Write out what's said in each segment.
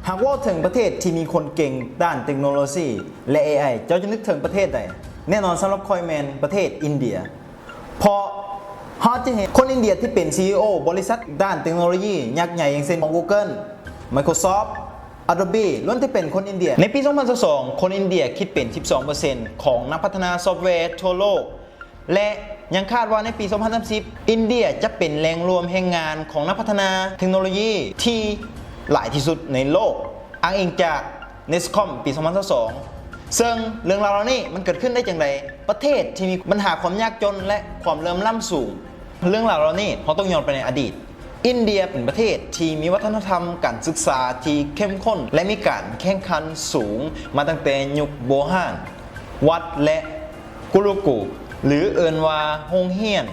ຫາກເວົ້າເຖິງປະເທດທີ່ມີຄົນເກັ່ງດ້ານເຕັກໂນໂລຊີ ແລະ ເອໄອ ເຈົ້າຈະນຶກເຖິງປະເທດໃດ? ແນ່ນອນສຳລັບຂ້ອຍແມ່ນປະເທດອິນເດຍ. ເພາະເຮົາຈະເຫັນຄົນອິນເດຍທີ່ເປັນ ຊີອີໂອ ບໍລິສັດດ້ານເຕັກໂນໂລຢີຍັກໃຫຍ່ ຢ່າງເຊັ່ນ ຂອງ Google, Microsoft, Adobe ລ້ວນແຕ່ເປັນຄົນອິນເດຍ. ໃນປີສອງພັນຊາວສອງ ຄົນອິນເດຍຄິດເປັນສິບສອງເປີເຊັນຂອງນັກພັດທະນາຊອບແວທົ່ວໂລກ ແລະ ຍັງຄາດວ່າໃນປີສອງພັນສາມສິບ ອິນເດຍຈະເປັນແຫຼ່ງລວມແຮງງານຂອງນັກພັດທະນາເຕັກໂນໂລຢີທີ່ຫຼາຍທີ່ສຸດໃນໂລກ, ອ້າງອີງຈາກ Nestcom ປີສອງພັນຊາວສອງ. ເຊິ່ງເລື່ອງລາວເຫຼົ່ານີ້ມັນເກີດຂຶ້ນໄດ້ຈັ່ງໃດ? ປະເທດທີ່ມີບັນຫາຄວາມຍາກຈົນ ແລະ ຄວາມເຫຼື່ອມລ້ຳສູງ. ເລື່ອງລາວເຫຼົ່ານີ້ເຮົາຕ້ອງຍ້ອນໄປໃນອະດີດ. ອິນເດຍເປັນປະເທດທີ່ມີວັດທະນະທຳການສຶກສາທີ່ເຂັ້ມຂຸ້ນ ແລະ ມີການແຂ່ງຂັນສູງມາຕັ້ງແຕ່ຍຸກໂບຮານ. ວັດ ແລະ ກຸລຸກຸ ຫຼື ເອີ້ນວ່າໂຮງຮຽນ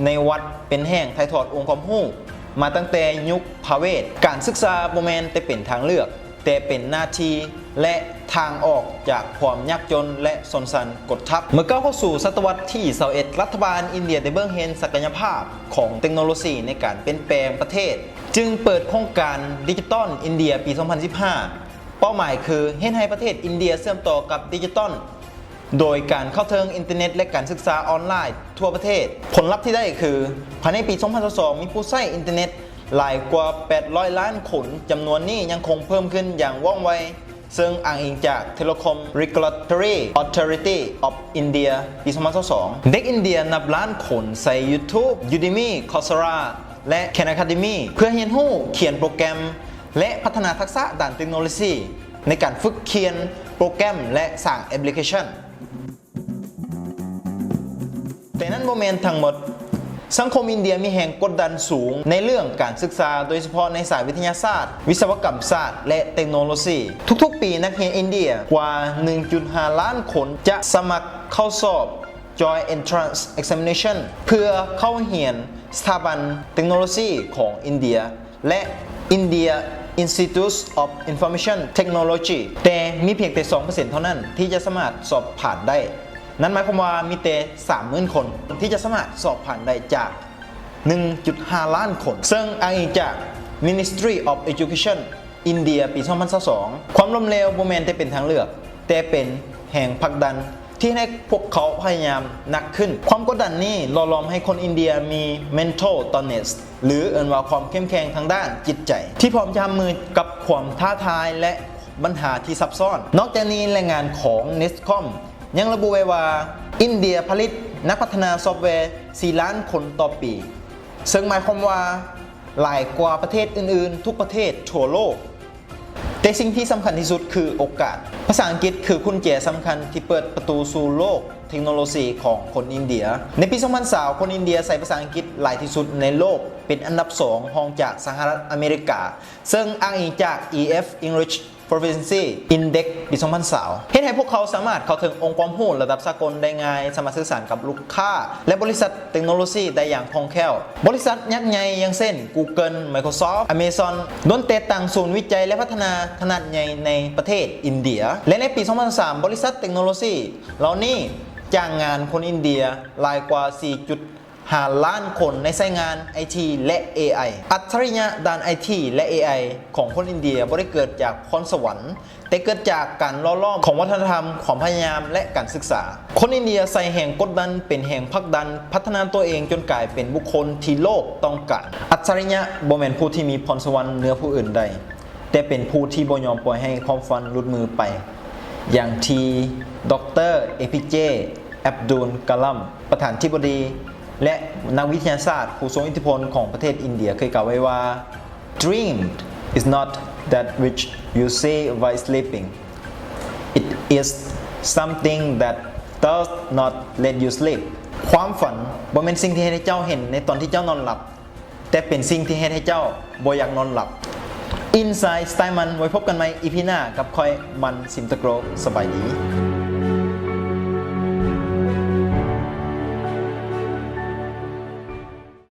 ໃນວັດ ເປັນແຫຼ່ງຖ່າຍທອດອົງຄວາມຮູ້ມາຕັ້ງແຕ່ຍຸກພະເວດ. ການສຶກສາບໍ່ແມ່ນແຕ່ເປັນທາງເລືອກ, ແຕ່ເປັນໜ້າທີ່ ແລະ ທາງອອກຈາກຄວາມຍາກຈົນ ແລະ ຊົນຊັ້ນກົດທັບ. ເມື່ອກ້າວເຂົ້າສູ່ສະຕະວັດທີຊາວເອັດ ລັດຖະບານອິນເດຍໄດ້ເບິ່ງເຫັນສັກກະຍະພາບຂອງເຕັກໂນໂລຊີໃນການປ່ຽນແປງປະເທດ, ຈຶ່ງເປີດໂຄງການດິຈິຕອນອິນເດຍປີສອງພັນສິບຫ້າ. ເປົ້າໝາຍຄືເຮັດໃຫ້ປະເທດອິນເດຍເຊື່ອມຕໍ່ກັບດິຈິຕອນ ໂດຍການເຂົ້າເຖິງອິນເຕີເນັດ ແລະ ການສຶກສາອອນລາຍທົ່ວປະເທດ. ຜົນລັບທີ່ໄດ້ຄື ພາຍໃນປີສອງພັນຊາວສອງ ມີຜູ້ໃຊ້ອິນເຕີເນັດຫຼາຍກວ່າແປດຮ້ອຍລ້ານຄົນ, ຈຳນວນນີ້ຍັງຄົງເພີ່ມຂຶ້ນຢ່າງວ່ອງໄວ, ເຊິ່ງອ້າງອີງຈາກ Telecom Regulatory Authority of India ປີສອງພັນຊາວສອງ. ເດັກອິນເດຍນັບລ້ານຄົນໃຊ້ YouTube, Udemy, Coursera ແລະ Khan Academy ເພື່ອຮຽນຮູ້ຂຽນໂປຣແກຣມ ແລະ ພັດທະນາທັກສະດ້ານເຕັກໂນໂລຊີໃນການຝຶກຂຽນໂປຣແກຣມ ແລະ ສ້າງແອັບພລິເຄຊັນ. ແຕ່ນັ້ນບໍ່ແມ່ນທັງໝົດ. ສັງຄົມອິນເດຍມີແຮງກົດດັນສູງໃນເລື່ອງການສຶກສາ, ໂດຍສະເພາະໃນສາຍວິທະຍາສາດ, ວິສະວະກຳສາດ ແລະ ເຕັກໂນໂລຊີ. ທຸກໆປີ, ນັກຮຽນອິນເດຍກວ່າໜຶ່ງຈຸດຫ້າລ້ານຄົນຈະສະໝັກເຂົ້າສອບ Joint Entrance Examination ເພື່ອເຂົ້າຮຽນສະຖາບັນເຕັກໂນໂລຊີຂອງອິນເດຍ ແລະ India Institute of Information Technology, ແຕ່ມີພຽງແຕ່ສອງເປີເຊັນເທົ່ານັ້ນທີ່ຈະສາມາດສອບຜ່ານໄດ້. ນັ້ນໝາຍຄວາມວ່າມີແຕ່ສາມໝື່ນຄົນທີ່ຈະສາມາດສອບຜ່ານໄດ້ຈາກໜຶ່ງຈຸດຫ້າລ້ານຄົນ, ເຊິ່ງອ້າງອີງຈາກ Ministry of Education ອິນເດຍປີສອງພັນຊາວສອງ. ຄວາມລົ້ມເຫຼວບໍ່ແມ່ນແຕ່ເປັນທາງເລືອກ, ແຕ່ເປັນແຮງຜັກດັນ ທີ່ໃຫ້ພວກເຂົາພະຍາຍາມໜັກຂຶ້ນ. ຄວາມກົດດັນນີ້ຫຼໍ່ຫຼອມໃຫ້ຄົນອິນເດຍມີ mental toughness ຫຼື ເອີ້ນວ່າຄວາມເຂັ້ມແຂງທາງດ້ານຈິດໃຈ ທີ່ພ້ອມຈະຮັບມືກັບຄວາມທ້າທາຍ ແລະ ບັນຫາທີ່ຊັບຊ້ອນ. ນອກຈາກນີ້, ລາຍງານຂອງ Nestcom ຍັງລະບຸໄວ້ວ່າ ອິນເດຍຜະລິດນັກພັດທະນາຊອບແວສີ່ລ້ານຄົນຕໍ່ປີ, ເຊິ່ງໝາຍຄວາມວ່າຫຼາຍກວ່າປະເທດອື່ນໆທຸກປະເທດທົ່ວໂລກ. ແຕ່ສິ່ງທີ່ສຳຄັນທີ່ສຸດຄືໂອກາດ. ພາສາອັງກິດຄືກຸນແຈສຳຄັນທີ່ເປີດປະຕູສູ່ໂລກເທັກໂນໂລຊີຂອງຄົນອິນເດຍ. ໃນປີສອງພັນຊາວ ຄົນອິນເດຍໃຊ້ພາສາອັງກິດຫຼາຍທີ່ສຸດໃນໂລກ, ເປັນອັນດັບສອງ ຮອງຈາກສະຫະລັດອາເມລິກາ, ເຊິ່ງອ້າງອີງຈາກ EF English Proficiency Index ປີສອງພັນຊາວ ເຮັດໃຫ້ພວກເຂົາສາມາດເຂົ້າເຖິງອົງຄວາມຮູ້ລະດັບສາກົນໄດ້ງ່າຍ, ສາມາດສື່ສານກັບລູກຄ້າ ແລະ ບໍລິສັດເຕັກໂນໂລຊີໄດ້ຢ່າງຄ່ອງແຄ້ວ. ບໍລິສັດຍັກໃຫຍ່ຢ່າງເຊັ່ນ Google, Microsoft, Amazon ລ້ວນແຕ່ຕັ້ງສູນວິໄຈ ແລະ ພັດທະນາຂະໜາດໃຫຍ່ໃນປະເທດອິນເດຍ ແລະ ໃນປີສອງພັນຊາວສາມ ບໍລິສັດເຕັກໂນໂລຊີເຫຼົ່ານີ້ຈ້າງງານຄົນອິນເດຍຫຼາຍກວ່າສີ່ຈຸດ ຫ້າລ້ານຄົນໃນສາຍງານໄອທີ ແລະ ເອໄອ. ອັດສະລິຍະດ້ານໄອທີ ແລະ ເອໄອ ຂອງຄົນອິນເດຍບໍ່ໄດ້ເກີດຈາກພອນສະຫວັນ, ແຕ່ເກີດຈາກການຫຼໍ່ຫຼອມຂອງວັດທະນະທຳ, ຄວາມພະຍາຍາມ ແລະ ການສຶກສາ. ຄົນອິນເດຍໃຊ້ແຮງກົດດັນເປັນແຮງຜັກດັນ, ພັດທະນາຕົວເອງຈົນກາຍເປັນບຸກຄົນທີ່ໂລກຕ້ອງການ. ອັດສະລິຍະບໍ່ແມ່ນຜູ້ທີ່ມີພອນສະຫວັນເໜືອຜູ້ອື່ນໃດ, ແຕ່ເປັນຜູ້ທີ່ບໍ່ຍອມປ່ອຍໃຫ້ຄວາມຝັນຫຼຸດມືໄປ. ຢ່າງທີ່ ດອກເຕີ ເອພີເຈ ອັບດູນ ກາລຳ ປະທານທິບໍດີ ແລະ ນັກວິທະຍາສາດຜູ້ຊົງອິດທິພົນຂອງປະເທດອິນເດຍເຄີຍກ່າວໄວ້ວ່າ Dream is not that which you see while sleeping. It is something that does not let you sleep. ຄວາມຝັນບໍ່ແມ່ນສິ່ງທີ່ເຮັດໃຫ້ເຈົ້າເຫັນໃນຕອນທີ່ເຈົ້ານອນຫຼັບ, ແຕ່ເປັນສິ່ງທີ່ເຮັດໃຫ້ເຈົ້າບໍ່ຢາກນອນຫຼັບ. Insight Style Man ໄວ້ພົບກັນໃໝ່ ອີພີ ໜ້າກັບຂ້ອຍ ມັນ ສິມຕະໂກຣ. ສະບາຍດີ.